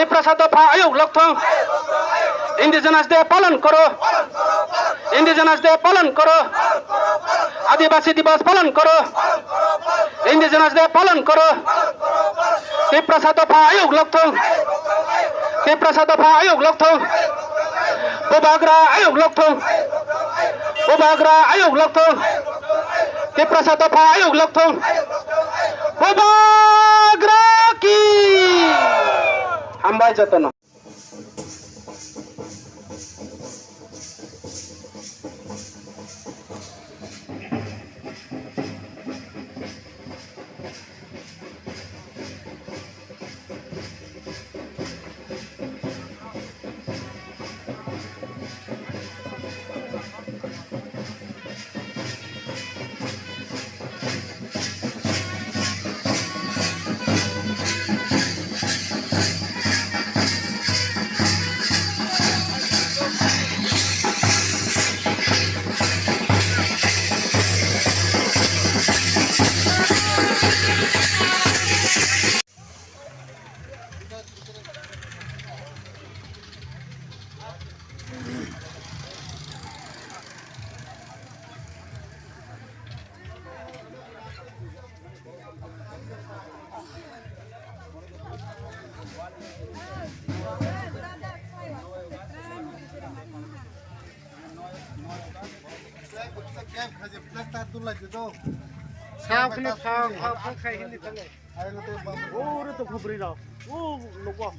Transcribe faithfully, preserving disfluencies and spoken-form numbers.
Tiprasa dopha ayuk lokthong. Indigenous Day palon koro. Indigenous Day palon koro. Adibasi Divas palon koro. Indigenous Day palon koro. Tiprasa dopha ayuk lokthong. Tiprasa dopha ayuk lokthong. Bubagra ayuk lokthong. Bubagra ayuk lokthong. Tiprasa dopha ayuk lokthong. Bubagra ki. Hambai jotono. Sa khne sa kha kha khai hindi thale. Ore to khobri rok. O logo.